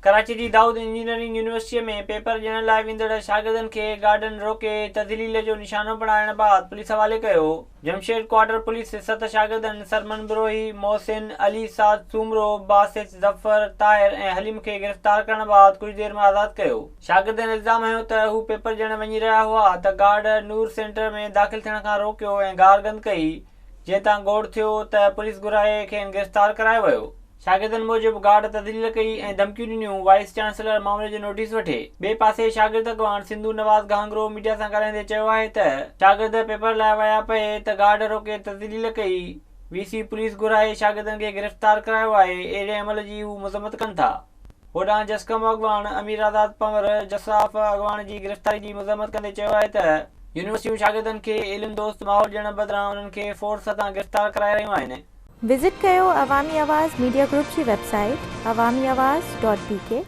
ڪراچي جي دائود انجنيئرنگ يونيورسٽيء ۾ پيپر ڏيڻ لاء ويندڙ شاگردن کي گارڊن روڪي تذليل جو نشانو بڻائڻ بعد پوليس حوالي ڪيو. جمشيد ڪوارٽر پوليس ست شاگردن سرمن بروهي، محسن، علي سعد سومرو، باسط، ظفر، طاهر ۽ حليم کي گرفتار ڪرڻ بعد ڪجهه دير ۾ آزاد ڪيو. شاگردن الزام هنيو ته هو پيپر ڏيڻ وڃي رهيا هئا ته گارڊ نور سينٽر ۾ داخل ٿيڻ کان روڪيو ۽ گارگند ڪئي، جنهن تان گوڙ ٿيو ته پوليس گهرائي کين گرفتار ڪرايو ويو. شاگردن موجب گارڊ تذليل ڪئي ۽ ڌمڪيون ڏنيون، وائيس چانسلر معاملي جو نوٽيس وٺي. ٻئي پاسي شاگرد اڳواڻ سنڌو نواز گهانگرو ميڊيا سان ڳالهائيندي چيو آهي ته شاگرد پيپر لاء ويا پئي ته گارڊ روڪي تذليل ڪئي، وي سي پوليس گهرائي شاگردن کي گرفتار ڪرايو آهي، اهڙي عمل جي هو مذمت ڪن ٿا. هوڏانهن جسقم اڳواڻ امير آزاد پنور جساف اڳواڻ جي گرفتاري جي مذمت ڪندي چيو آهي ته يونيورسٽيون شاگردن کي علم دوست ماحول ڏيڻ بدران انهن کي فورس هٿان گرفتار ڪرائي رهيون آهن. وزٽ ڪيو عوامي آواز ميڊيا گروپ جي website Awami Awaz dot B K.